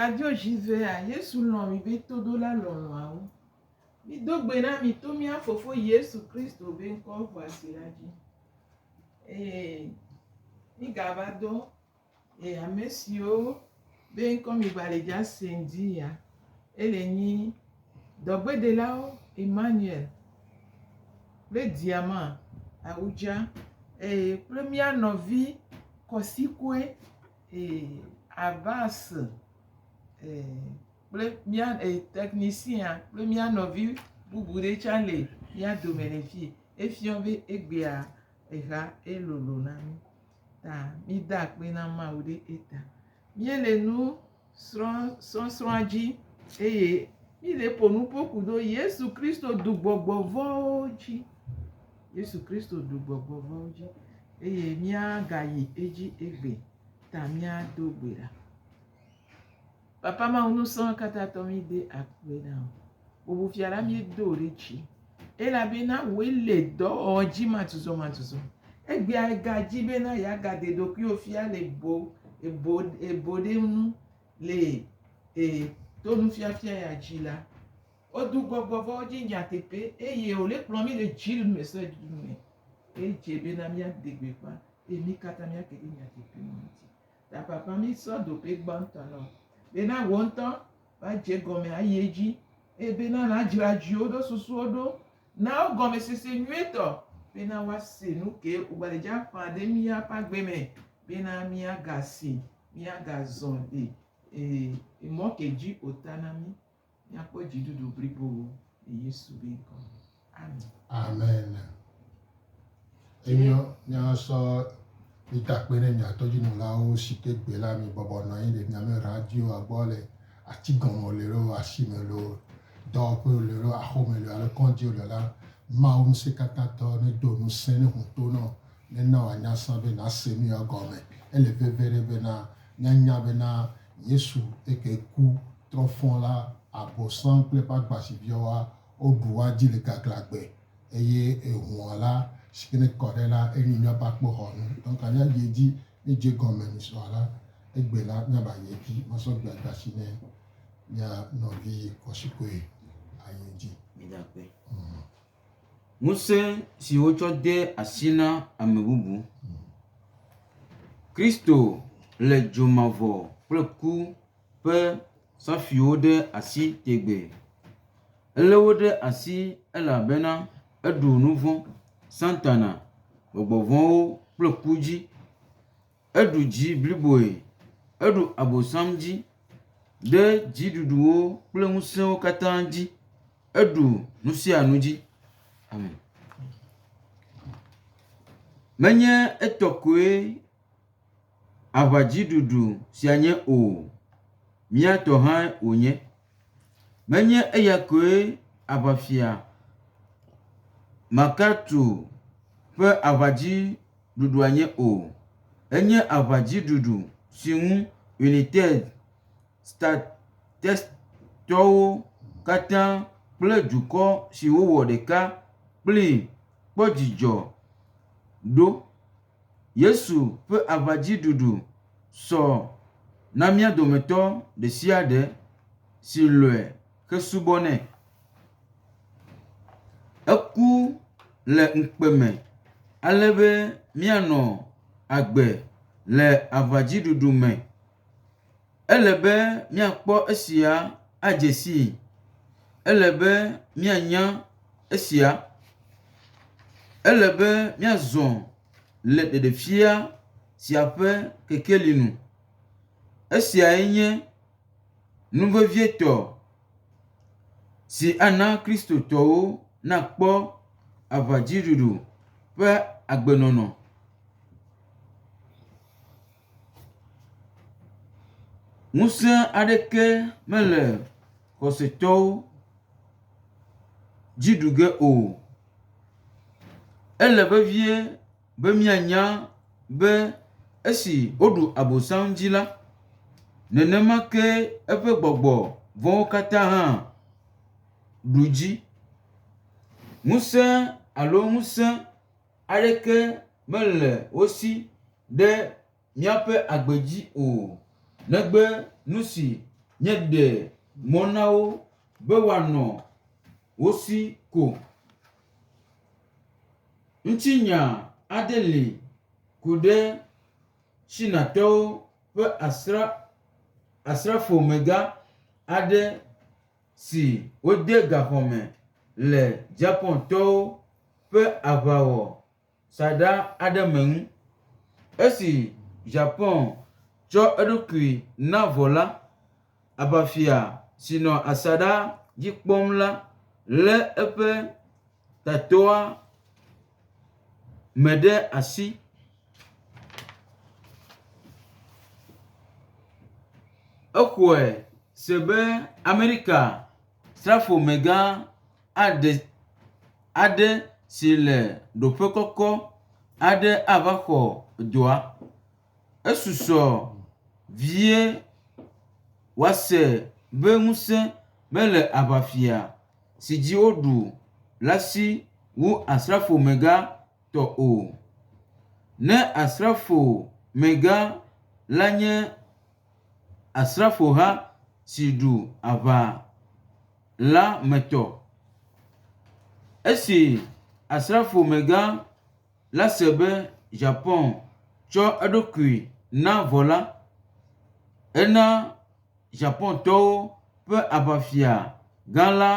Radio JVA, Yesu lɔ̃ mi be toɖola lɔlɔ̃awo. Mido gbe na mi to mía Fofo Yesu Kristo be ŋkɔ xɔasi la dzi. Eye migava do e ame siwo be ŋkɔ mi gba le dza se ŋdi ya. Ele nyi dɔgbedelawo Emmanuel kple Diamant Awudza eye kple mía nɔvi Kɔsikue e Abbas e kple mía e technicien kple mía nɔvi bubu ɖe tsã le mía dome le fi. Efiɔ be egbea eha elolo na mí. Ta mída akpe na Mawu ɖe eta. Míele nu srɔ̃ sɔsrɔ̃a dzi eye míle ƒo nuƒo ku ɖo Yesu Kristo du gbɔgbɔ vɔ̃wo dzi. Yesu Kristo ɖu gbɔgbɔ vɔ̃wo dzi eye míagayi edzi egbe ta míado gbe ɖa. Papa Mawu nusrɔ̃ katã tɔ mí de akpe na wò. Bubu fia la míedo wò ɖe dzi elabena wòe le dɔwɔwɔ dzi madzudzɔmadzudzɔ. Egbea egadzi bena yeagaɖe ɖokuiwò fia le bo ebo ebo ɖe ŋu le e to nufiafia ya dzi la, Wodu gbɔgbɔ vɔ̃wo dzi nyateƒe eye wòle kplɔ mí le dziɖuɖu me sɔ dziɖuɖu me. Edze bena míaɖe gbeƒã eye mí katã míake ɖe nyateƒe ma ŋuti. Ta papa mísɔ ɖoƒe gbãtɔ na wò bena wò ŋutɔ va dze egɔme ayi edzi eye bena nàdzra dziwo ɖo, susuwo ɖo na wo gɔmesese nyuietɔ bena woase nu ke wògale dza ƒã ɖe míaƒe agbe me bena míagasi, míagazɔ le ee mɔ ke dzi wòta na mí. Míakpɔ dziɖuɖu blibo le Yesu be ŋkɔ me. Amen. Amen. Enyo míasɔ mída akpe ne mia tɔdzinɔlawo si ke gbe la mi bɔbɔ nɔ anyi le miame radioa gbɔ le ati gɔme le loo, asime loo, dɔwɔƒe le loo, axome le alo kɔdzi le la, Mawu ŋusẽkatãtɔ nedo ŋusẽ ne ʋu to nɔ ne na wòanya sã be nàse nu ya gɔme. Ele veve ɖe bena míanya bena Yesu eke ku trɔ fɔ̃ la, Abosam kple eƒe agbasiviawoa, woɖu woa dzi le gaglãgbe eye ehũa la, si ke ne kɔ ɖe la, enyi míaƒe akpoxɔnu. Donc míayi edzi, míedze egɔme nyisɔa la, egbe la, míava yi edzi. Masɔ gbea de asi ne mía nɔvi Kɔsikoe ayi edzi. Mida akpe. Ŋusẽ si wotsɔ de asi na ame bubu. Kristo le dzo mavɔ kple ku ƒe safuiwo ɖe asi tegbee. Elé wo ɖe asi elabena eɖu nu vɔ̃, Satana, gbɔgbɔ vɔ̃wo kple ku dzi. Eɖu dzi bliboe. Eɖu Abosam dzi ɖe dziɖuɖuwo kple ŋusẽwo katã dzi. Eɖu nu sia nu dzi. Amen. Menye etɔ koe aʋadziɖuɖu sia nye o, mía tɔ hãe wònye. Menye eya koe aʋafia Makatu ƒe aʋadziɖuɖua nye o. Enye aʋadziɖuɖu si ŋu United Statestɔwo katã kple dukɔ si wowɔ ɖeka kplii kpɔ dzidzɔ ɖo. Yesu ƒe aʋadziɖuɖu sɔ na mía dometɔ ɖesiaɖe si lɔ̃e hesubɔnɛ. Eku le ŋukpe me ale be míanɔ agbe le aʋadziɖuɖu me. Ele be míakpɔ esia adze sii. Ele be míanya esia. Ele be míazɔ le ɖeɖefia sia ƒe kekeli nu. Esiae nye nu vevietɔ si ana Kristotɔwo nakpɔ aʋadziɖuɖu ƒe agbenɔnɔ. Ŋusẽ aɖeke mele xɔsetɔwo dzi ɖu ge o. Ele vevie be míanya be esi woɖu Abosam dzi la, nenema ke eƒe gbɔgbɔ vɔ̃wo katã hã ɖu dzi. Ŋusẽ alo ŋusẽ aɖeke mele wo si ɖe míaƒe agbe dzi o, negbe nu si. míeɖe mɔ na wo be woanɔ wo si ko. Ŋutinya aɖe li ku ɖe Chinatɔwo ƒe asra asrafomegã aɖe si wode gaxɔ me le Japontɔwo ƒe aʋawɔsaɖa aɖe me ŋu. Esi Japon tsɔ eɖokui na vɔ la, aʋafia si nɔ asaɖa dzi kpɔm la lé eƒe tatɔa me ɖe asi. Exɔe se be Amerika srafomegã aɖe aɖe si le ɖoƒe kɔkɔ aɖe ava xɔ dɔa. Esusɔ vie wòase be ŋusẽ mele aʋafia si dzi woɖu la si wu asrafomegã tɔ o. Ne asrafomegã la nye asrafoha si ɖu aʋa la me tɔ. Esi asrafomegã la se be Japon tsɔ eɖokui na vɔ la, ena Japontɔwo ƒe aʋafia gã la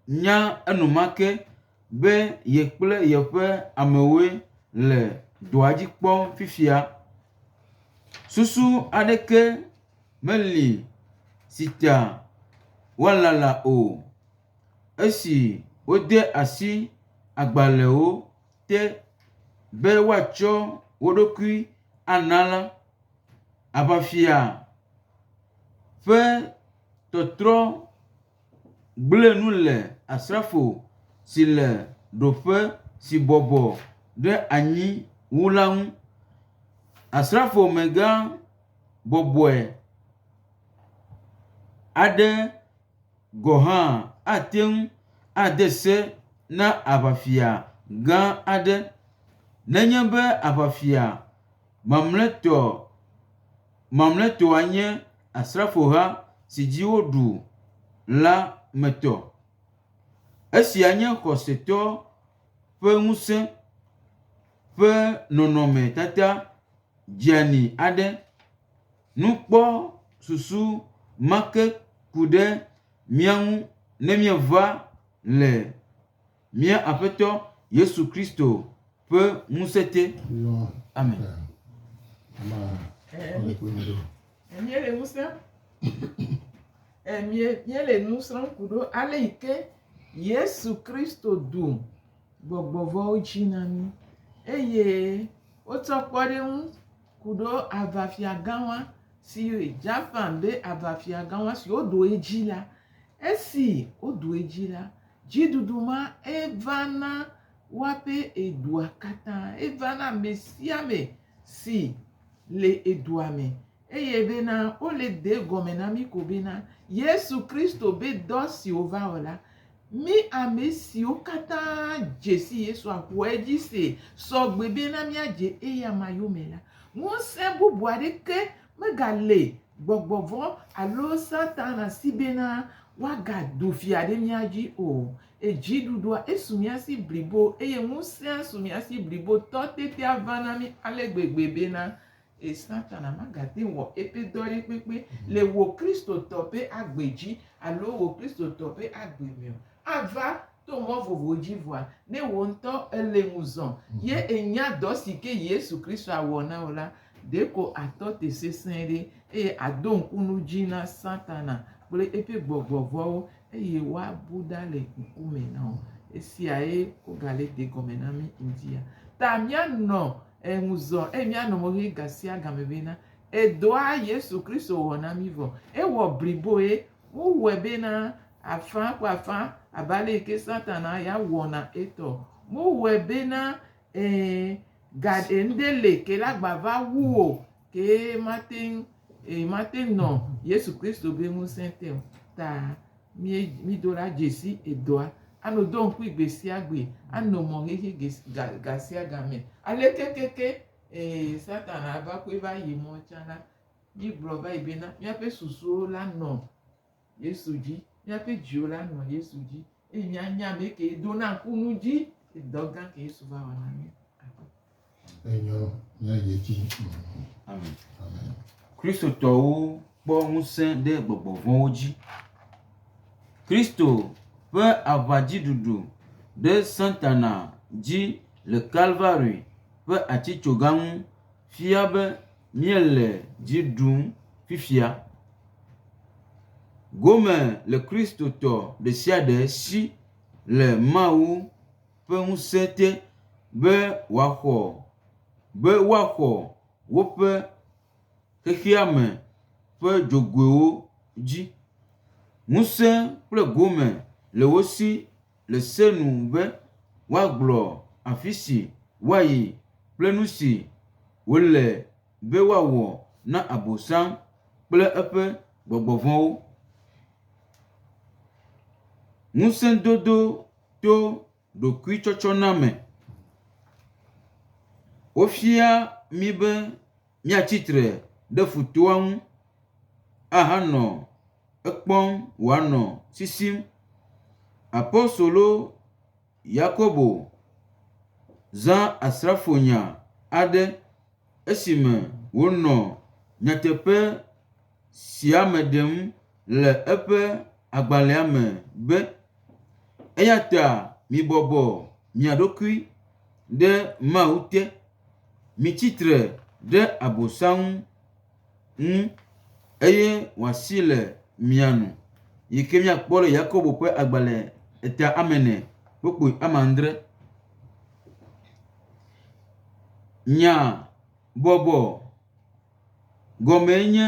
nya enumake be ye kple yeƒe amewoe le dɔa dzi kpɔm fifia. Susu aɖeke meli si ta woalala o. Esi wode asi agbalẽwo te be woatsɔ wo ɖokui ana la, aʋafia ƒe tɔtrɔ gblẽ nu le asrafo si le ɖoƒe si bɔbɔ ɖe anyi ŋu la ŋu. Asrafomegã bɔbɔe aɖe gɔ̃ hã ate ŋu ade se na aʋafia gã aɖe nenye be aʋafia mamlɛtɔ mamlɛtɔa nye asrafoha si dzi woɖu la me tɔ. Esia nye xɔsetɔ ƒe ŋusẽ ƒe nɔnɔmetata dzeani aɖe. Nukpɔsusu ma ke ku ɖe mía ŋu ne míeva le mía Aƒetɔ Yesu Kristo ƒe ŋusẽ te. Amen. Míele ŋusẽ míele nu srɔ̃m ku ɖo ale yi ke Yesu Kristo ɖu gbɔgbɔ vɔ̃wo dzi na mí eye wotsɔ kpɔɖeŋu ku ɖo aʋafiagãwa si Japan be aʋafiagãwa si woɖu edzi la, esi woɖu edzi la, dziɖuɖu ma eva na woaƒe edua katã, eva na ame sia ame si le edua me eye bena wole de egɔme na mí ko bena Yesu Kristo be dɔ si wòva wɔ la, mí ame siwo katã dze si Yesua xɔ edzi se sɔgbe bena míadze eyama yome la, ŋusẽ bubu aɖeke megale gbɔgbɔ vɔ̃ alo Satana si bena woagaɖu fia ɖe mía dzi o. Edziɖuɖua esu mía si blibo eye ŋusẽa su mía si blibo tɔ tetea va na mí ale gbegbe bena e Satana magate ŋu wɔ eƒe dɔ ɖe kpekpe le wò Kristotɔ ƒe agbe dzi alo wò Kristotɔ ƒe agbe me o. Ava to mɔ vovowo dzi vɔa, ne wò ŋutɔ èle ŋuzɔ ye ènya dɔ si ke Yesu Kristo awɔ na wò la, ɖeko àtɔ te sesẽ ɖe eye àdo ŋku nu dzi na Satana kple eƒe gbɔgbɔ vɔ̃wo eye woabu ɖa le ŋkume na wò. Esiae wogale de gɔme na mí ŋdia. Ta míanɔ ŋuzɔ eye míanɔ mo ʋi gasiagame bena edɔa Yesu Kristo wɔ na mí vɔ. Ewɔ bliboe. Wowɔe bena afã kple afã abe ale yi ke Satana ya wɔna etɔ. Wowɔe bena ee ga ŋɖe le ke la gba va wu wò ke mate ŋu e mate nɔ Yesu Kristo be ŋusẽ te o. Ta mí mído la dzesi edɔa anɔ do ŋkui gbe sia gbe anɔ mɔ xexi ga gasiagame. Aleke keke ee Satana va koe va yi mɔ tsã la. Mígblɔ va yi bena míaƒe susuwo la nɔ Yesu dzi, míaƒe dziwo la nɔ Yesu dzi eye míanya ame ke dona ŋku nu dzi dɔ gã ke Yesu va wɔ na mí. Enyo, míayi edzi. Amen. Amen. Kristotɔwo kpɔ ŋusẽ ɖe gbɔgbɔ vɔ̃wo dzi. Kristo ƒe aʋadziɖuɖu ɖe Satana dzi le Kalvari ƒe atitsoga ŋu fia be míele dzi ɖum fifia. Gome le Kristotɔ ɖesiaɖe si le Mawu ƒe ŋusẽ te be wòaxɔ be woaxɔ woƒe xexeame ƒe dzogoewo dzi. Ŋusẽ kple gome le wo si le se nu be woagblɔ afi si woayi kple nu si wòle be woawɔ na Abosam kple eƒe gbɔgbɔ vɔ̃wo. Ŋusẽdodo to ɖokuitsɔtsɔna me. Wofia mí be míatsi tre ɖe futɔa ŋu ahanɔ ekpɔm wòanɔ sisim. Apostolo Yakobo zã asrafonya aɖe esime wònɔ nyateƒe sia me ɖem le eƒe agbalẽa me be, Eya ta mibɔbɔ mia ɖokui ɖe Mawu te, mitsi tre ɖe Abosam ŋu, eye wòasi le mia nu. Yi ke míakpɔ le Yakobo ƒe agbalẽ eta ame ene kpukpui ame adre. Nya bɔbɔ gɔmee nye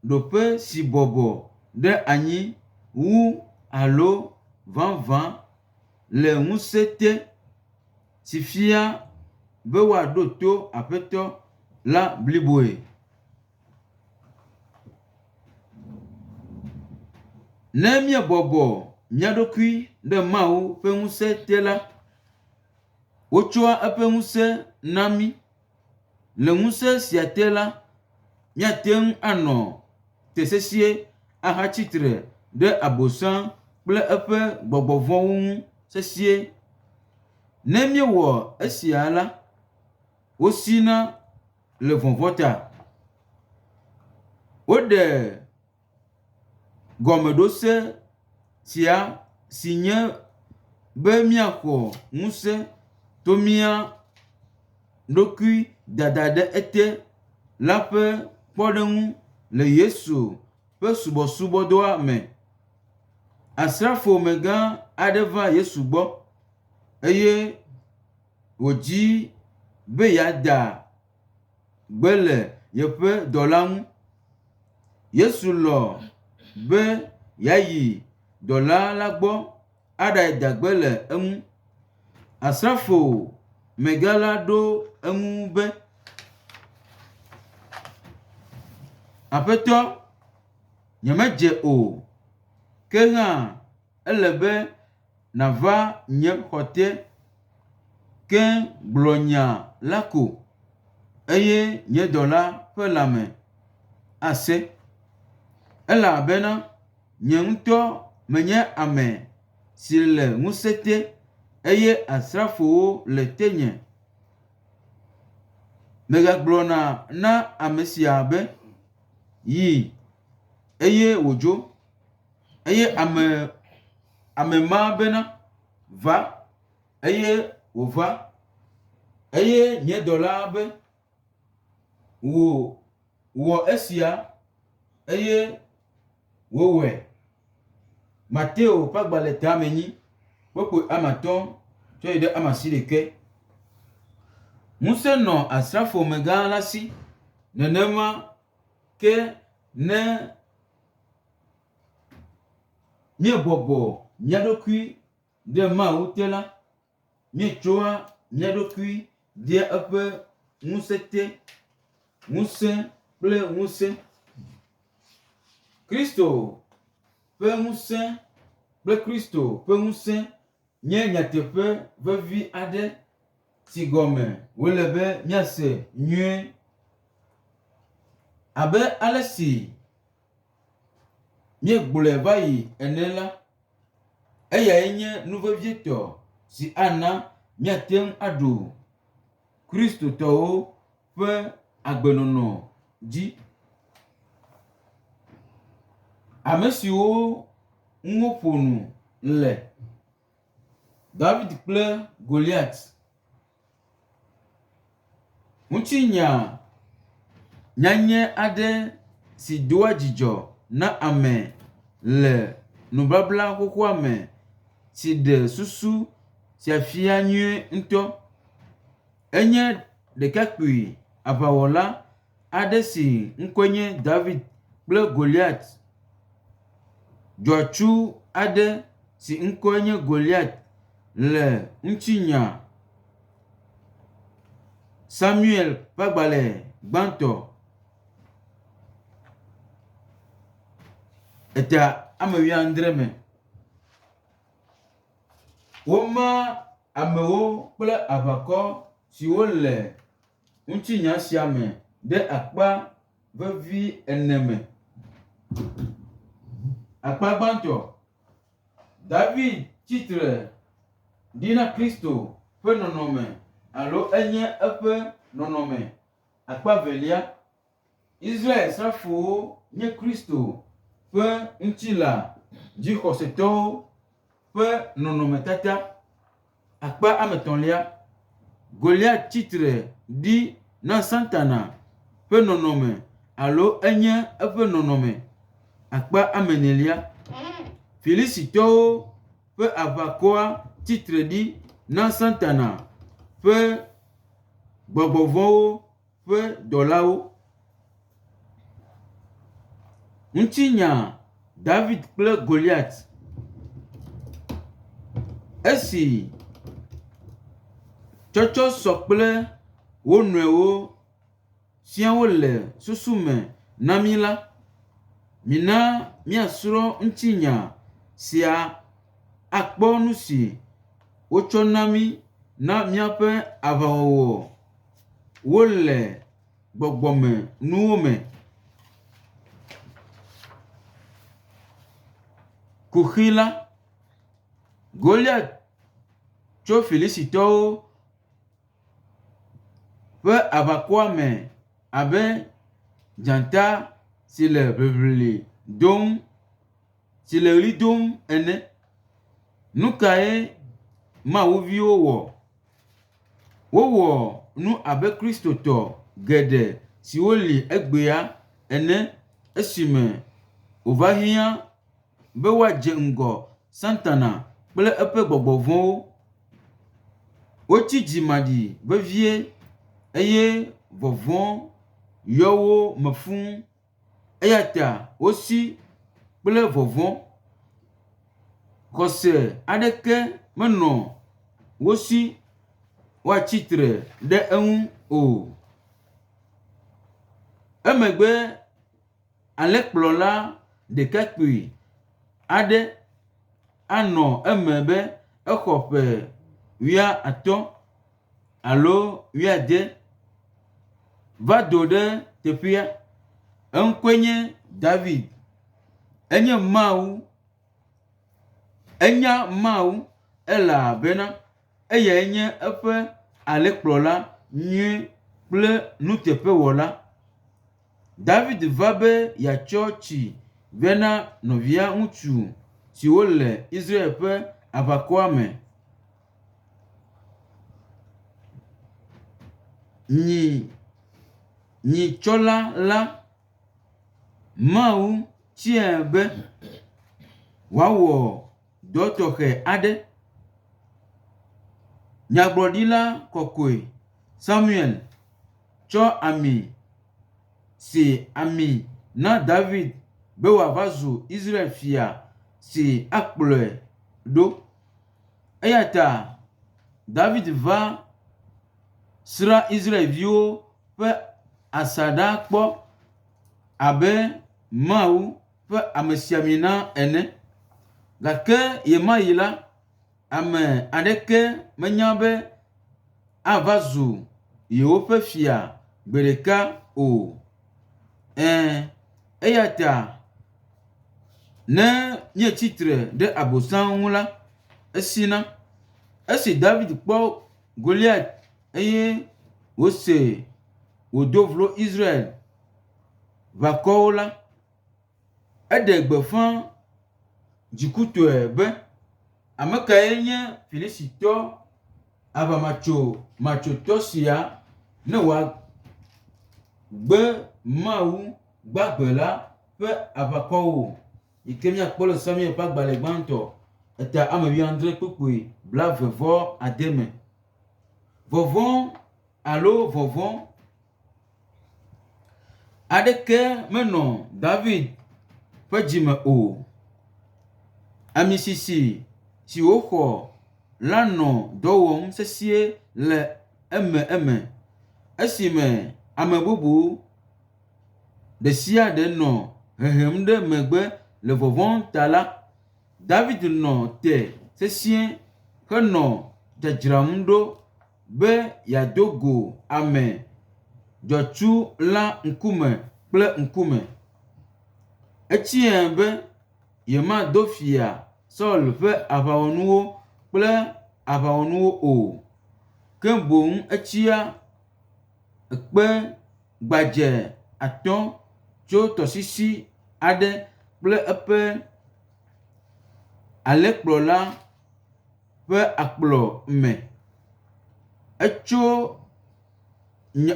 ɖoƒe si bɔbɔ ɖe anyi wu alo vavã le ŋusẽ te si fia be woaɖo to Aƒetɔ la bliboe. Ne míebɔbɔ mía ɖokui ɖe Mawu ƒe ŋusẽ te la, wotsɔa eƒe ŋusẽ na mí. Le ŋusẽ sia te la, míate ŋu anɔ te sesĩe ahatsi tre ɖe Abosam kple eƒe gbɔgbɔ vɔ̃wo ŋu sesĩe. Ne míewɔ esia la, wosina le vɔvɔ̃ ta. Woɖe gɔmeɖose sia si nye be míaxɔ ŋusẽ to mía ɖokui dada ɖe ete la ƒe kpɔɖeŋu le Yesu ƒe subɔsubɔdɔa me. Asrafomegã aɖe va Yesu gbɔ eye wòdi be yeada gbe le yeƒe dɔla ŋu. Yesu lɔ̃ be yeayi dɔla la gbɔ aɖae da gbe le eŋu. Asrafomegã la ɖo eŋu be, Aƒetɔ, nyemedze o, ke hã ele be nàva nye xɔ te, ke gblɔ nya la ko, eye nye dɔla ƒe lãme asẽ. Elabena nye ŋutɔ menye ame si le ŋusẽ te, eye asrafowo le tenye. Mègagblɔna na ame sia be, Yi, eye wòdzo. Eye ame, ame ma bena, Va, eye wòva. Eye nye dɔla be, Wò, wɔ esia, eye wòwɔe. Mateo ƒe agbalẽ tame nyi, kpukpui ame atɔ̃ tsɔ yi ɖe ame asiɖekɛ. Ŋusẽ nɔ asrafomegã la si nenema ke ne Míebɔbɔ mía ɖokui ɖe Mawu te la, míetsɔa mía ɖokui dea eƒe ŋusẽ te, ŋusẽ kple ŋusẽ. Kristo ƒe ŋusẽ kple Kristo ƒe ŋusẽ nye nyateƒe vevi aɖe si gɔme wòle be míase nyuie. Abe ale si míegblɔe va yi ene la, eyae nye nu vevietɔ si ana míate ŋu aɖu Kristotɔwo ƒe agbenɔnɔ dzi. Ame siwo ŋu woƒo nu le, David kple Goliat. Ŋutinya nyanyɛ aɖe si doa dzidzɔ na ame le nubabla xoxoa me si ɖe susu sia fia nyuie ŋutɔ. Enye ɖekakpui aʋawɔla aɖe si ŋkɔe nye David kple Goliat. Dzɔatsu aɖe si ŋkɔe nye Goliat le ŋutinya Samuel ƒe agbalẽ gbãtɔ eta ame wuiadre me. Woma amewo kple aʋakɔ siwo le ŋutinya sia me ɖe akpa vevi ene me. Akpa gbãtɔ, David tsi tre ɖi na Kristo ƒe nɔnɔme alo enye eƒe nɔnɔme. Akpa evelia, Israel srafowo nye Kristo ƒe ŋutilã dzixɔsetɔwo ƒe nɔnɔmetata. Akpa ame etɔ̃lia, Goliat tsi tre ɖi na Satana ƒe nɔnɔme alo enye eƒe nɔnɔme. Akpa ame enelia, Filistitɔwo ƒe aʋakɔa tsi tre ɖi na Satana ƒe gbɔgbɔ vɔ̃wo ƒe dɔlawo. Ŋutinya David kple Goliat. Esi tsɔtsɔ sɔ kple wo nɔewo sia wole susu me na mí la, mina míasrɔ̃ ŋutinya sia akpɔ nu si wotsɔ na mí na míaƒe aʋawɔwɔ wole gbɔgbɔmenuwo me. Kuxi la, Goliat tso Filistitɔwo ƒe aʋakɔa me abe dzata si le ʋiʋli dom, si le ɣli dom ene. Nu kae Mawuviwo wɔ? Wowɔ nu abe Kristotɔ geɖe siwo li egbea ene esime wòva hiã be woadze ŋgɔ Satana kple eƒe gbɔgbɔ vɔ̃wo. Wotsi dzimaɖi vevie eye vɔvɔ̃ yɔ wo me fũu. Eya ta wosi kple vɔvɔ̃. Xɔse aɖeke menɔ wo si woatsi tre ɖe eŋu o. Emegbe alẽkplɔla ɖekakpui aɖe anɔ eme be exɔ ƒe wuiatɔ̃ alo wuiade va do ɖe teƒea. Eŋkɔe nye David. Enye Mawu. Enya Mawu elabena eyae nye eƒe alẽkplɔla nyui kple nuteƒewɔla. David va be yeatsɔ tsi vɛ na nɔvia ŋutsu siwo le Israel ƒe aʋakɔa me. Nyi nyitsɔla la, Mawu tiae be wòawɔ dɔ tɔxɛ aɖe. Nyagblɔɖila kɔkɔe Samuel tsɔ ami si ami na David be wòava zu Israel fia si akplɔe ɖo. Eya ta David va srã Israelviwo ƒe asaɖa kpɔ abe Mawu ƒe amesiamina ene. Gake ɣemaɣi la, ame aɖeke menya be ava zu yewoƒe fia gbe ɖeka o. Ɛ̃, eya ta ne míetsi tre ɖe Abosam ŋu la, esina. Esi David kpɔ Goliat eye wòse wòdo vlo Israel ʋakɔwo la, eɖe gbeƒã dzikutɔe be, Ame kae nye Filistitɔ aʋamatsomatsotɔ sia ne wòagbe Mawu gbagbe la ƒe aʋakɔwo? Yi ke míakpɔ le Samuel ƒe agbalẽ gbãtɔ eta ame wuiadre kpukpui blaeve-vɔ-ade me. Vɔvɔ̃ alo vɔvɔ̃ aɖeke menɔ David ƒe dzi me o. Ami sisi si wòxɔ la nɔ dɔ wɔm sesĩe le ememe esime ame bubu ɖe sia ɖe nɔ hehem ɖe megbe le vɔvɔ̃ ta la, David nɔ te sesĩe henɔ dzadzram ɖo be yeado go ame dzɔtsu la ŋkume kple ŋkume. Etiae be yemado Fia Saul ƒe aʋawɔnuwo kple aʋawɔnuwo o, ke boŋ etsia kpe gbadzɛ atɔ̃ tso tɔsisi aɖe kple eƒe alẽkplɔla ƒe akplɔ me. Etso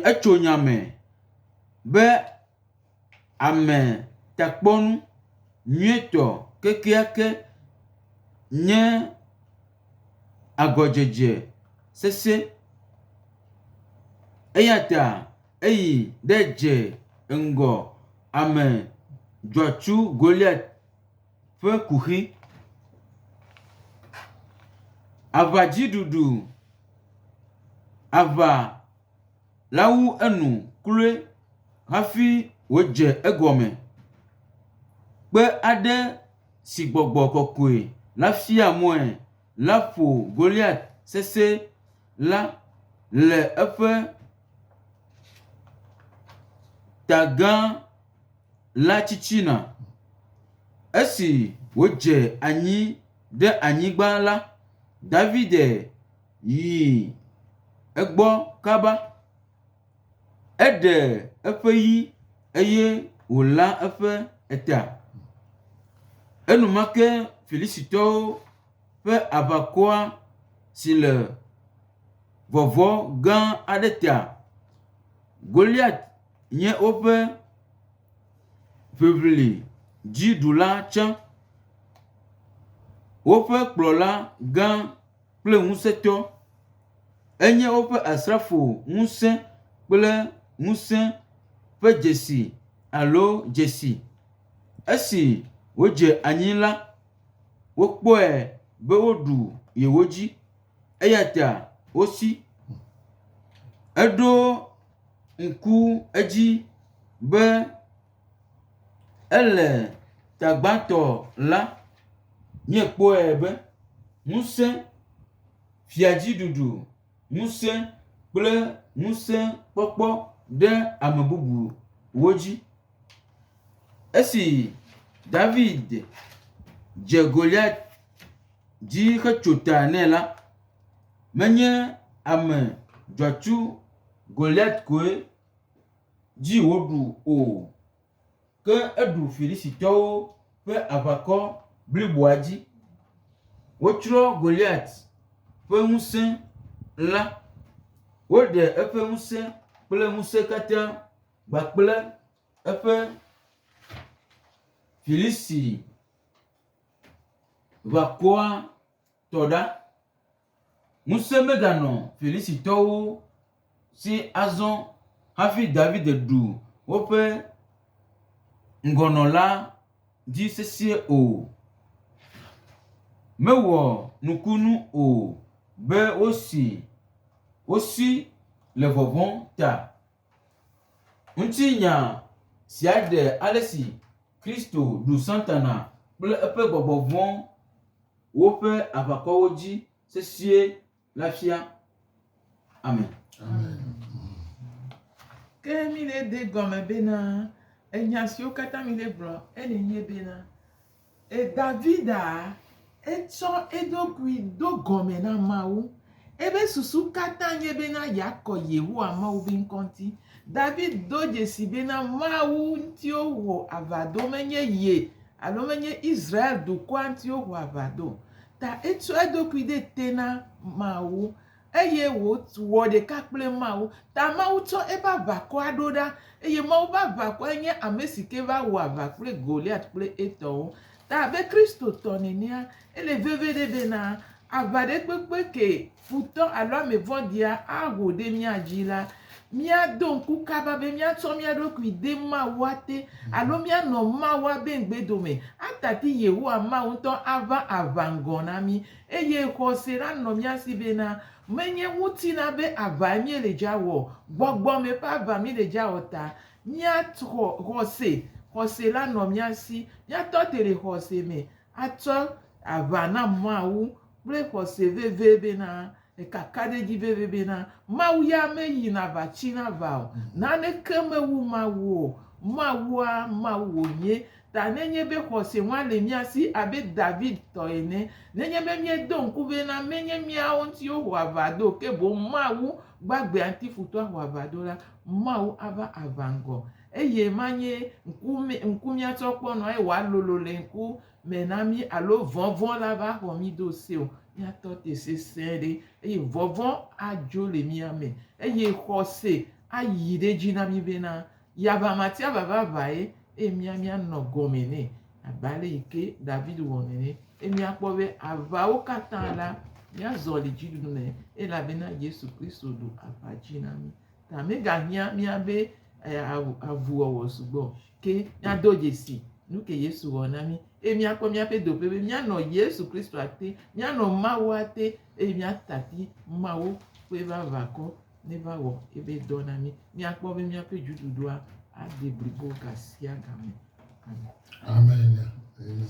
etso nya me be ametakpɔnu nyuietɔ kekeake nye agɔdzedze sesẽ. Eya ta eyi ɖe dze ŋgɔ ame dzɔatsu Goliat ƒe kuxi. Aʋadziɖuɖu, aʋa la wu enu kloe hafi wòdze egɔme. Kpe aɖe si gbɔgbɔ kɔkɔe la fia mɔe la ƒo Goliat sesẽ la le eƒe ta gã la tsitsina. Esi wòdze anyi ɖe anyigba la, David yi egbɔ kaba. Eɖe eƒe yi eye wòlã eƒe eta. Enumake Filistitɔwo ƒe aʋakɔa si le vɔvɔ̃ gã aɖe ta. Goliat nye woƒe ʋiʋli dziɖula tsã, woƒe kplɔla gã kple ŋusẽtɔ. Enye woƒe asrafo ŋusẽ kple ŋusẽ ƒe dzesi alo dzesi. Esi wodze anyi la, wokpɔe be woɖu yewo dzi eya ta wosi. Eɖo ŋku edzi be ele tagbãtɔ la, míekpɔe be ŋusẽ, fiadziɖuɖu, ŋusẽ kple ŋusẽkpɔkpɔ ɖe ame bubuwo dzi. Esi David dze Goliat dzi hetso ta nɛ la, menye ame dzɔatsu Goliat koe dzi wòɖu o, ke eɖu Filistitɔwo ƒe aʋakɔ bliboa dzi. Wotsrɔ̃ Goliat ƒe ŋusẽ la, woɖe eƒe ŋusẽ kple ŋusẽ katã kpakple eƒe Filisti ʋakɔa tɔ ɖa. Ŋusẽ meganɔ Filistitɔwo si azɔ hafi David ɖu woƒe ŋgɔnɔla dzi sesĩe o. Mewɔ nukunu o be wosi wosi le vɔvɔ̃ ta. Ŋutinya sia ɖe ale si Kristo ɖu Satana kple eƒe gbɔgbɔ vɔ̃wo ƒe aʋakɔwo dzi sesĩe la fia. Amen. Ke mi le de gɔme bena, Enya siwo katã mi le gblɔ ele nye bena, e Davida etsɔ eɖokui do gɔme na Mawu. Ebe susu katã nye bena yeakɔ Yehowa Mawu be ŋkɔ ŋuti. David do dzesi bena Mawu ŋuti wowɔ aʋa do menye ye alo menye Israel dukɔa ŋuti woho aʋa do o. Ta etsɔ eɖokui ɖe te na Mawu eye wòwɔ ɖeka kple Mawu. Ta Mawu tsɔ eƒe aʋakɔa ɖo ɖa eye Mawu ƒe aʋakɔe nye ame si ke va wɔ aʋa kple Goliat kple etɔwo. Ta abe Kristotɔ nenea, ele veviɖe bena aʋa ɖe kpekpe ke futɔ alo ame vɔ̃ɖia aho ɖe mía dzi la, míado ŋku kaba be míatsɔ mía ɖokui de Mawua te alo míanɔ Mawua be ŋugbedome atati Yehowa Mawu ŋutɔ ava aʋa ŋgɔ na mí. Eye xɔse nanɔ mía si bena menye ŋutilã be aʋae míele dza wɔ o, gbɔgbɔme ƒe aʋa míele dza wɔ ta míaxɔ xɔse, xɔse la nɔ mía si. Míatɔ te le xɔse me atsɔ aʋa na Mawu kple xɔse veve bena, kakaɖedzi veve bena, Mawu ya meyina va tsina va o. Naneke mewu Mawu o. Mawua, Mawu wònye. Ta nenye be xɔse ŋua le mía si abe David tɔ ene, nenye be míedo ŋku bena menye míawo ŋuti woho aʋa do o, ke boŋ Mawu gbagbea ŋuti futɔa ho aʋa do la, Mawu ava aʋa ŋgɔ. Eye manye ŋku, ŋku míatsɔ kpɔ nua eye wòalolo le ŋku me na mí alo vɔvɔ̃ la va xɔ mí do se o. Míatɔ te sesẽ ɖe eye vɔvɔ̃ adzo le mía me eye xɔse ayi ɖe edzi na mí bena yaʋamatiaʋa va ʋae eye mía míanɔ gɔme nɛ abe ale yi ke David wɔ nene. Eye míakpɔ be aʋawo katã la, míazɔ le dziɖuɖu me elabena Yesu Kristo ɖu aʋa dzi na mí. Ta megahiã míabe avuwɔwɔ sugbɔ o, ke míado dzesi nu ke Yesu wɔ na mí eye míakpɔ míaƒe doƒe be míanɔ Yesu Kristoa te, míanɔ Mawua te eye míatati Mawu ƒe vavakɔ neva wɔ ebe dɔ na mí. Míakpɔ be míaƒe dziɖuɖua ade blibo gasiagame. Amen. Amen. Amen.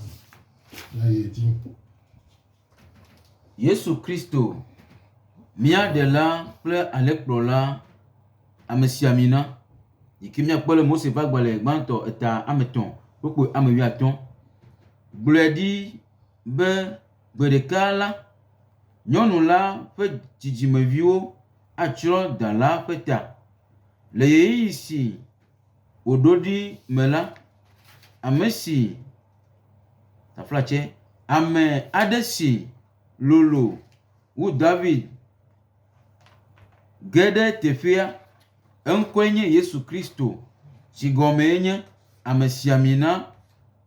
Míayi edzi. Yesu Kristo, mía Ɖela kple Alẽkplɔla amesiamina, yi ke míakpɔ le Mose ƒe agbalẽ gbãtɔ eta ame etɔ̃ kpukpui ame wuiatɔ̃, gblɔe ɖi be gbe ɖeka la, nyɔnu la ƒe dzidzimeviwo atsrɔ̃ da la ƒe ta. Le ɣeyiɣi si wòɖo ɖi me la, ame si taflatse ame aɖe si lolo wu David ge ɖe teƒea. Eŋkɔe nye Yesu Kristo si gɔmee nye amesiamina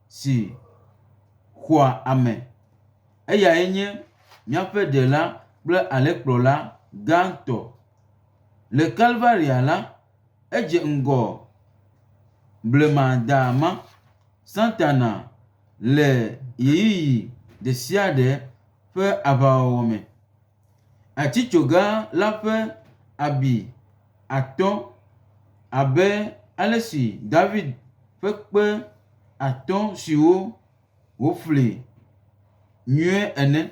si xɔa ame. Eyae nye míaƒe Ɖela kple Alẽkplɔla gãtɔ. Le Kalvaria la, edze ŋgɔ blema da ma, Satana, le ɣeyiɣi ɖesiaɖe ƒe aʋawɔwɔ me. Atitsoga la ƒe abi atɔ abe ale si David ƒe kpe atɔ siwo wòfli nyuie ene,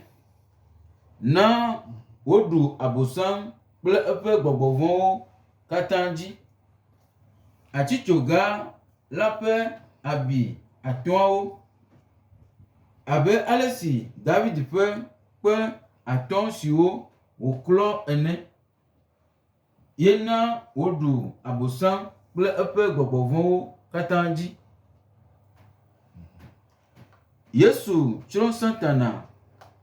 na wòɖu Abosam kple eƒe gbɔgbɔ vɔ̃wo katã dzi. Atitsoga la ƒe abi atɔ̃awo, abe ale si David ƒe kpe atɔ̃ siwo wòklɔ ene, ye na wòɖu Abosam kple eƒe gbɔgbɔ vɔ̃wo katã dzi. Yesu tsrɔ̃ Satana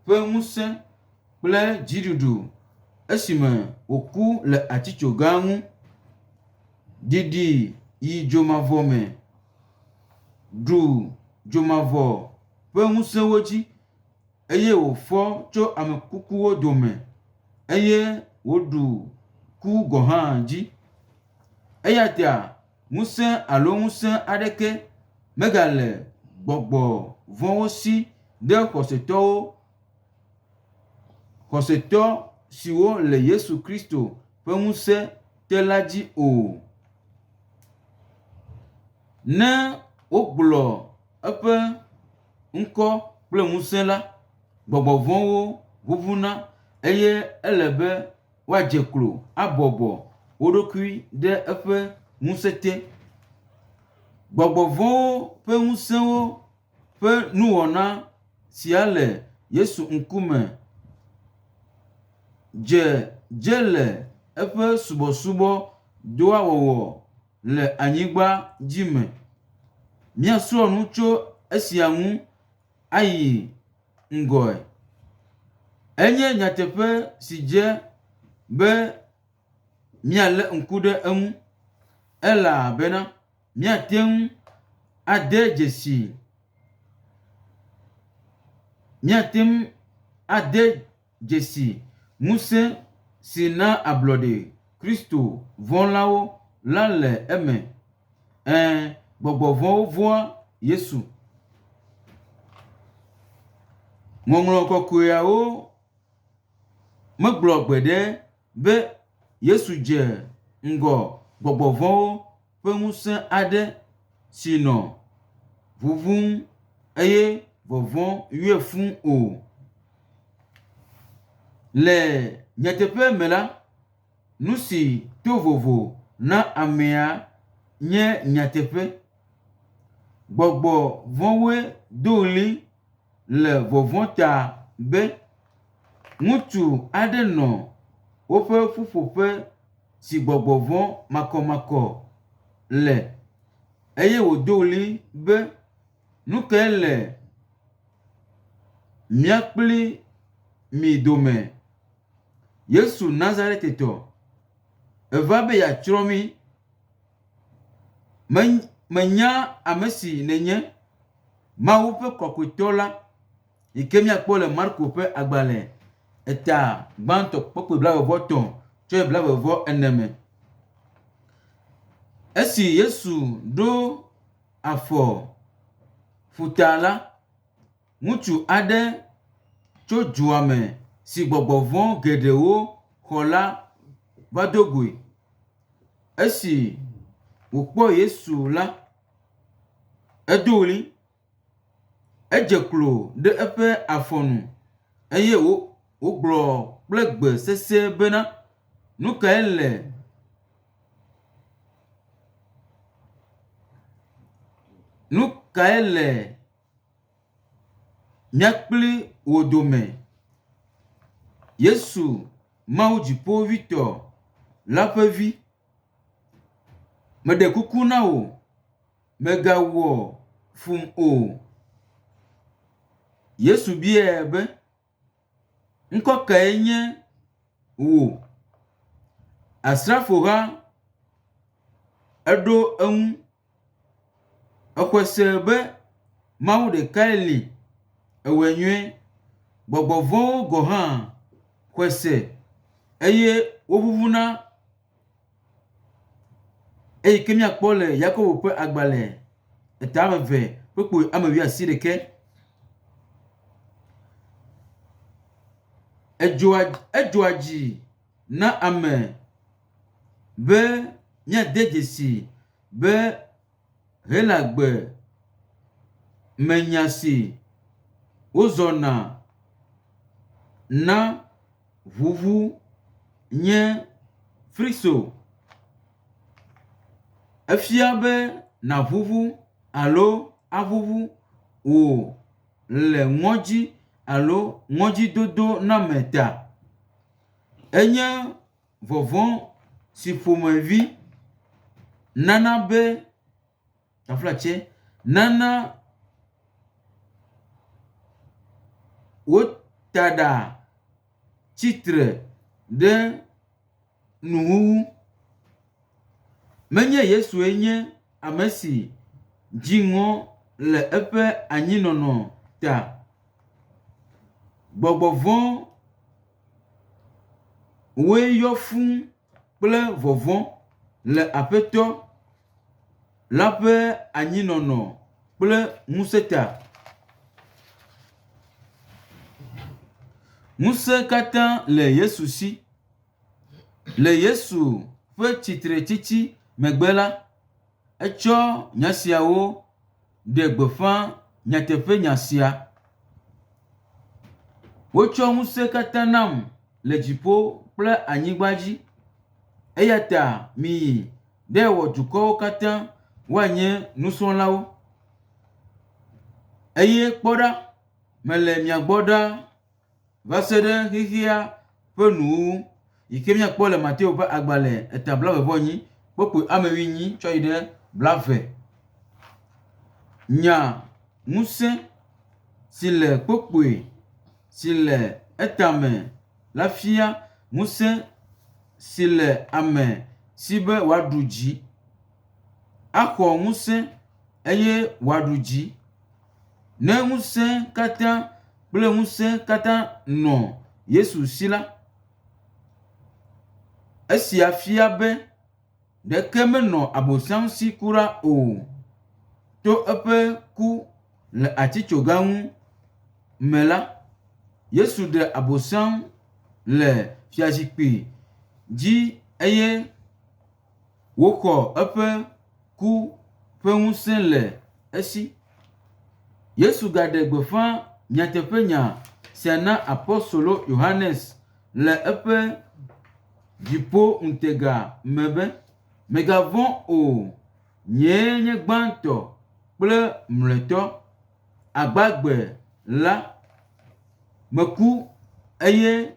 ƒe ŋusẽ kple dziɖuɖu esime wòku le atitsoga ŋu. Ɖiɖi yi dzomavɔ me, ɖu dzomavɔ ƒe ŋusẽwo dzi eye wòfɔ tso ame kukuwo dome eye wòɖu ku gɔ̃ hã dzi. Eya ta ŋusẽ alo ŋusẽ aɖeke megale gbɔgbɔ vɔ̃wo si ɖe xɔsetɔwo, xɔsetɔ siwo le Yesu Kristo ƒe ŋusẽ te la dzi o. Ne wogblɔ eƒe ŋkɔ kple ŋusẽ la, gbɔgbɔ vɔ̃wo ʋuʋuna eye ele be woadze klo abɔbɔ wo ɖokui ɖe eƒe ŋusẽ te. Gbɔgbɔ vɔ̃wo ƒe ŋusẽwo ƒe nuwɔna sia le Yesu ŋkume dze dze le eƒe subɔsubɔdɔa wɔwɔ le anyigba dzi me. Míasrɔ̃ nu tso esia ŋu ayi ŋgɔe. Enye nyateƒe si dze be míalé ŋku ɖe eŋu elabena míate ŋu ade dzesi míate ŋu ade dzesi ŋusẽ si na ablɔɖe Kristo vɔ̃lawo la le eme. Ɛ̃, gbɔgbɔ vɔ̃wo vɔ̃a Yesu. Ŋɔŋlɔ kɔkɔeawo megblɔ gbeɖe be Yesu dze ŋgɔ gbɔgbɔ vɔ̃wo ƒe ŋusẽ aɖe si nɔ ʋuʋum eye vɔvɔ̃ yɔe fũ o. Le nyateƒe me la, nu si to vovo na amea nye nyateƒe. Gbɔgbɔ vɔ̃woe do ɣli le vɔvɔ̃ ta be ŋutsu aɖe nɔ woƒe ƒuƒoƒe si gbɔgbɔ vɔ̃ makɔmakɔ le eye wòdo ɣli be, Nu kae le mía kpli mi dome? Yesu Nazaretetɔ, èva be yeatsrɔ̃ mí? Menya ame si nènye, Mawu ƒe Kɔkɔetɔ la, yi ke míakpɔ le Marko ƒe agbalẽ eta gbãtɔ kpukpui blaeve-vɔ-etɔ̃ tsɔe blaeve-vɔ-ene me. Esi Yesu ɖo afɔ ƒuta la, ŋutsu aɖe tso dua me si gbɔgbɔ vɔ̃ geɖewo xɔ la va do goe. Esi wòkpɔ Yesu la, edo ɣli. Edze klo ɖe eƒe afɔ nu eye wògblɔ kple gbe sesẽ bena, Nu kae le nu kae le mía kpli wò dome? Yesu, Mawu Dziƒoʋĩtɔ la ƒe Vi, meɖe kuku na wò, mègawɔ fum o. Yesu biae be, Ŋkɔ kae nye wò? Asrafoha eɖo eŋu, Exɔe se be Mawu ɖekae li, ewɔe nyuie. Gbɔgbɔ vɔ̃wo gɔ̃ hã xɔe se eye woʋuʋuna Eyi ke míakpɔ le Yakobo ƒe agbalẽ eta ame eve kpukpui ame wuiasiɖekɛ. Edzɔa edzɔa dzi na ame be míade dzesi be Helagbe me nya si wozɔna na ʋuʋu nye friso. Efia be nàʋuʋu alo aʋuʋu wò le ŋɔdzi alo ŋɔdzidodoname ta. Enye vɔvɔ̃ si ƒomevi nana be taflatse nana wota ɖa tsi tre ɖe nuwuwu. Menye Yesue nye ame si dzi ŋɔ le eƒe anyinɔnɔ ta. Gbɔgbɔ vɔ̃woe yɔ fũu kple vɔvɔ̃ le Aƒetɔ la ƒe anyinɔnɔ kple ŋusẽ ta. Ŋusẽ katã le Yesu si. Le Yesu ƒe tsitretsitsi megbe la, etsɔ nya siawo ɖe gbeƒã nyateƒenya sia, Wotsɔ ŋusẽ katã nam le dziƒo kple anyigba dzi. Eya ta miyi ɖe wɔ dukɔwo katã woanye nusrɔ̃lawo. Eye kpɔ ɖa, mele mia gbɔ ɖaa va se ɖe xexea ƒe nuwuwu, yi ke míakpɔ le Mateo ƒe agbalẽ eta blaeve-vɔ-enyi, kpukpui ame wuienyi tsɔ yi ɖe blaeve. Nya ŋusẽ si le kpukpui si le etame la fia ŋusẽ si le ame si be wòaɖu dzi. Axɔ ŋusẽ eye wòaɖu dzi. Ne ŋusẽ katã kple ŋusẽ katã nɔ Yesu si la, esia fia be ɖeke menɔ Abosam si kura o. To eƒe ku le atitsoga ŋu me la, Yesu ɖe Abosam le fiazikpui dzi eye wòxɔ eƒe ku ƒe ŋusẽ le esi. Yesu gaɖe gbeƒã nyateƒenya sia na apostolo Yohanes le eƒe dziƒo ŋutega me be, Mègavɔ̃ o, nyee nye gbãtɔ kple mlɔetɔ, agbagbe la. Meku, eye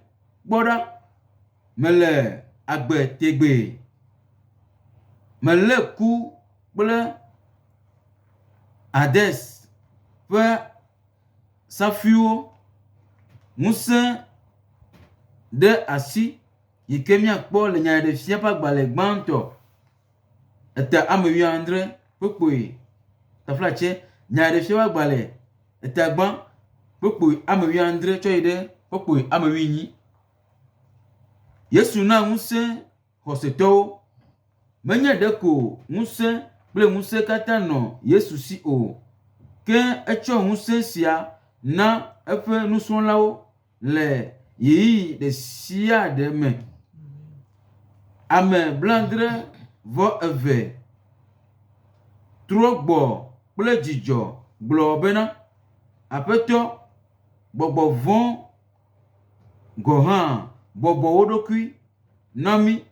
kpɔ ɖa, mele agbe tegbee. Melé ku kple Hades ƒe safuiwo ŋusẽ ɖe asi yi ke míakpɔ le Nyaɖeɖefia ƒe agbalẽ gbãtɔ eta ame wuiadre kpukpui taflatse Nyaɖeɖefia ƒe agbalẽ eta gbã kpukpui ame wuiadre tsɔ yi ɖe kpukpui ame wuienyi. Yesu na ŋusẽ xɔsetɔwo. Menye ɖeko ŋusẽ kple ŋusẽ katã nɔ Yesu si o, ke etsɔ ŋusẽ sia na eƒe nusrɔ̃lawo le ɣeyiɣi ɖe sia ɖe me. Ame blaadre vɔ eve trɔ gbɔ kple dzidzɔ gblɔ bena, Aƒetɔ, gbɔgbɔ vɔ̃ gɔ̃ hã bɔbɔ wo ɖokui na mí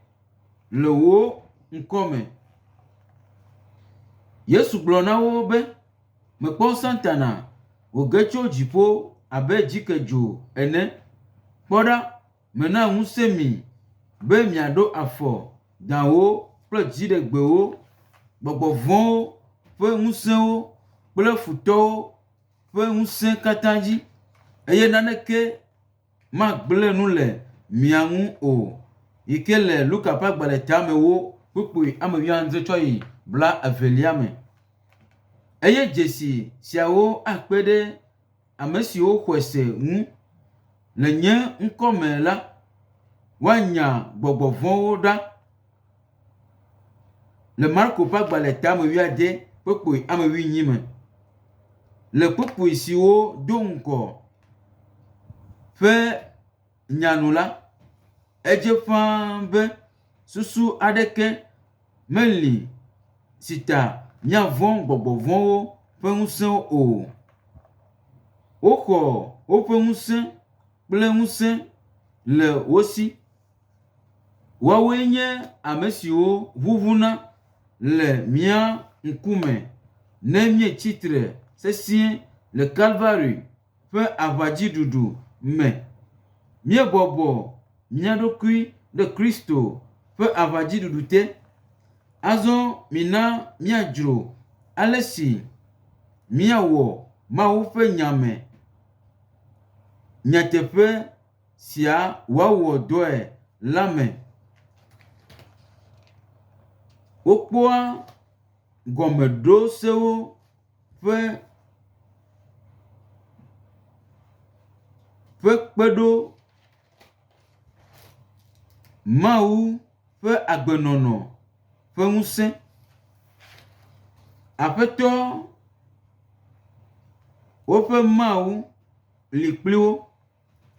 le wò ŋkɔ me. Yesu gblɔ na wo be, Mekpɔ Satana wòge tso dziƒo abe dzikedzo ene. Kpɔ ɖa, mena ŋusẽ mi be miaɖo afɔ dawo kple dziɖegbewo, gbɔgbɔ vɔ̃wo ƒe ŋusẽwo kple futɔwo ƒe ŋusẽ katã dzi, eye naneke magblẽ nu le mia ŋu o, yi ke le Luka ƒe agbalẽ tamewo kpukpui ame wuiadre tsɔ yi bla evelia me. Eye dzesi siawo akpe ɖe ame siwo xɔe se ŋu. Le nye ŋkɔ me la, woanya gbɔgbɔ vɔ̃wo ɖa. Le Marko ƒe agbalẽ tame wuiade kpukpui ame wuienyi me. Le kpukpui siwo do ŋgɔ ƒe nya nu la, edze ƒãa be susu aɖeke meli si ta míavɔ̃ gbɔgbɔ vɔ̃wo ƒe ŋusẽwo o. Woxɔ woƒe ŋusẽ kple ŋusẽ le wo si. Woawoe nye ame siwo ʋuʋuna le mía ŋkume ne míetsi tre sesĩe le Kalvari ƒe aʋadziɖuɖu me. Míebɔbɔ mía ɖokui ɖe Kristo ƒe aʋadziɖuɖu te. Azɔ mina míadzro ale si míawɔ Mawu ƒe nya me nyateƒe sia wòawɔ dɔe la me. Wokpɔa gɔmeɖosewo ƒe ƒe kpeɖo Mawu ƒe agbenɔnɔ ƒe ŋusẽ. Aƒetɔ woƒe Mawu li kpli wo.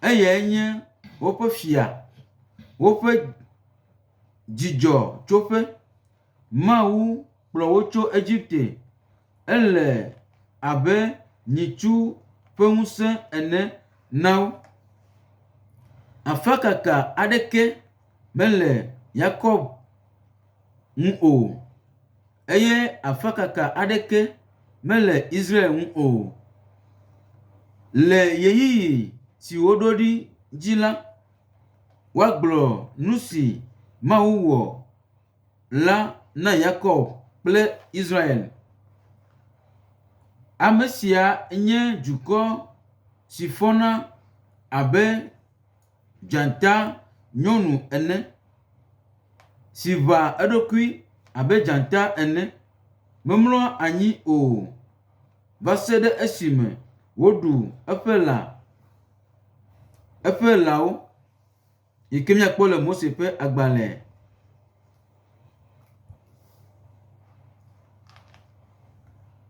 Eyae nye woƒe fia, woƒe dzidzɔtsoƒe. Mawu kplɔ wo tso Egipte. Ele abe nyitsu ƒe ŋusẽ ene na wo. Afakaka aɖeke mele Yakob ŋu o. eye afakaka aɖeke mele Israel ŋu o. Le ɣeyiɣi si woɖo ɖi dzi la, woagblɔ nu si Mawu wɔ la na Yakob kple Israel. Ame sia nye dukɔ si fɔna abe dzata nyɔnu ene, si ʋã eɖokui abe dzata ene, memlɔa anyi o va se ɖe esime wòɖu eƒe lã, eƒe lãwo yi ke míakpɔ le Mose ƒe agbalẽ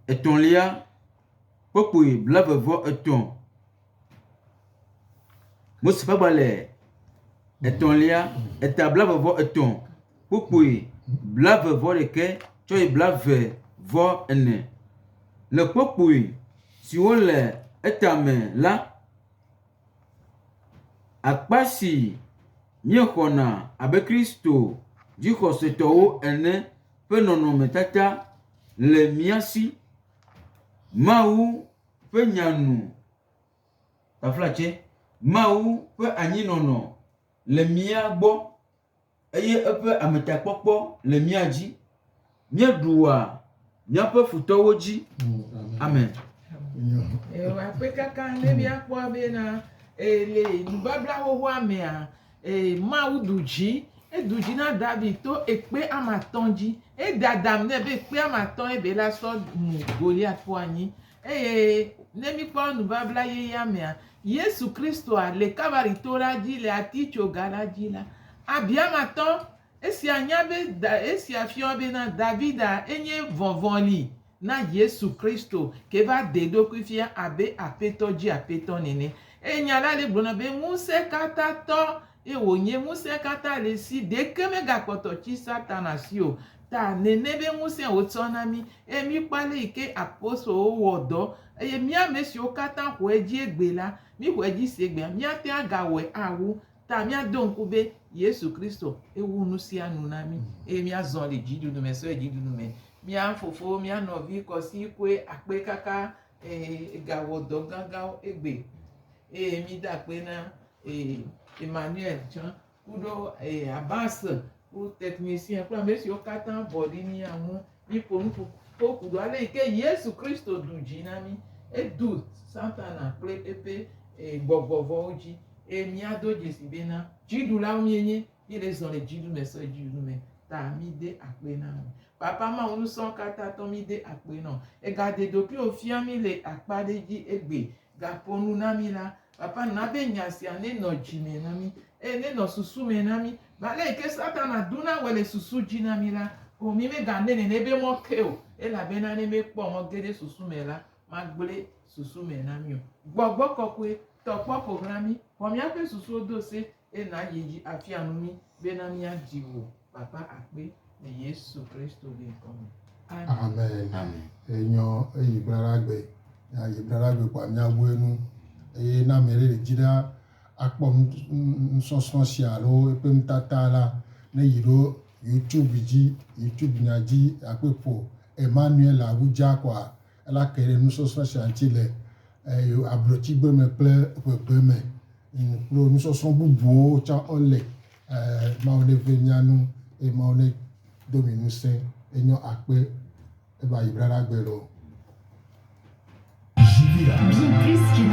etɔ̃lia kpukpui blaeve-vɔ-etɔ̃. Mose ƒe agbalẽ etɔ̃lia eta blaeve-vɔ-etɔ̃ kpukpui blaeve-vɔ-ɖekɛ tsɔ yi blaeve-vɔ-ene. Le kpukpui siwo le etame la, akpa si míexɔna abe Kristo dzixɔsetɔwo ene ƒe nɔnɔmetata le mía si. Mawu ƒe nya nu, taflatse, Mawu ƒe anyinɔnɔ le mía gbɔ eye eƒe ametakpɔkpɔ le mía dzi. Míeɖua míaƒe futɔwo dzi. Amen. Aƒe kaka ne míakpɔ bena le nubabla xoxoa mea, Mawu ɖu dzi. Eɖu dzi na David to ekpe ame atɔ̃ dzi. Ede adam nɛ be ekpe ame atɔ̃ ye be la sɔ mu Goliat ƒu anyi. Eye ne míkpɔ nubabla yeyea mea, Yesu Kristoa le Kalvari to la dzi le atitsoga la dzi la, abi ame atɔ̃. Esia nya be esia fiɔ bena Davida enye vɔvɔli na Yesu Kristo ke va ɖe eɖokui fia abe Aƒetɔ dzi Aƒetɔ nene. Eye nya la le gblɔna be ŋusẽkatãtɔ ye wònye, ŋusẽ katã le esi, ɖeke megakpɔtɔ tsi Satana si o. Ta nene be ŋusẽ wòtsɔ na mí. Eye míkpɔ ale yi ke apostolowo wɔ dɔ eye mía ame siwo katã xɔe edzi egbe la, míxɔe edzi se egbea, míate ŋu agawɔe awu. Ta míado ŋku be Yesu Kristo ewu nu sia nu na mí eye míazɔ le dziɖuɖu me, sɔe dziɖuɖu me. Mía fofo, mía nɔvi Kɔsi koe akpe kaka egawɔ dɔ gãgãwo egbe eye mída akpe na Emmanuel tsã kuɖo Abbas ku technicien kple ame siwo katã bɔ ɖi mía ŋu. Míƒo nu ƒo ku ɖo ale yi ke Yesu Kristo ɖu dzi na mí. Eɖu Satana kple eƒe gbɔgbɔ vɔ̃wo dzi eye míado dzesi bena dziɖulawo míenye. Míele zɔ le dziɖuɖu me sɔ yi dziɖuɖu me ta míde akpe na wò. Papa Mawu nusrɔ̃katãtɔ míde akpe na wò. Ègaɖe ɖokuiwò fia mí le akpa ɖe dzi egbe. Gaƒo nu na mí la, Papa na be nya sia nenɔ dzi me na mí eye nenɔ susu me na mí. Be ale yi ke Satana dona wɔe le susu dzi na mí la, o mí megane nene be mɔ ke o elabena ne míekpɔ mɔ ge ɖe susu me la, magblẽ susu me na mí o. Gbɔgbɔ kɔkɔe, tɔ kpɔ ƒo xlã mí, xɔ míaƒe susuwo do se eye nàyi edzi afia nu mí bena míadzi wò, Papa akpe le Yesu Kristo be ŋkɔ me. Amen. Amen. Enyɔ eyi braɖagbe. Ayi braɖagbe kɔa míawu enu. Eye ne ame ɖe le dzi ɖa akpɔ nusɔsrɔ̃ sia alo eƒe nutata la, ne yi ɖo YouTube dzi, YouTube nya dzi akpe ƒo Emmanuel Awudza kɔa ela ke ɖe nusɔsrɔ̃ sia ŋuti le ablotsigbe me kple ʋegbe me. Kple nusɔsrɔ̃ bubuwo tsã wole. Mawu ne ve mía nu eye Mawu ne do mi ŋusẽ. Enyo akpe eva yi braɖagbe loo. Bien plus que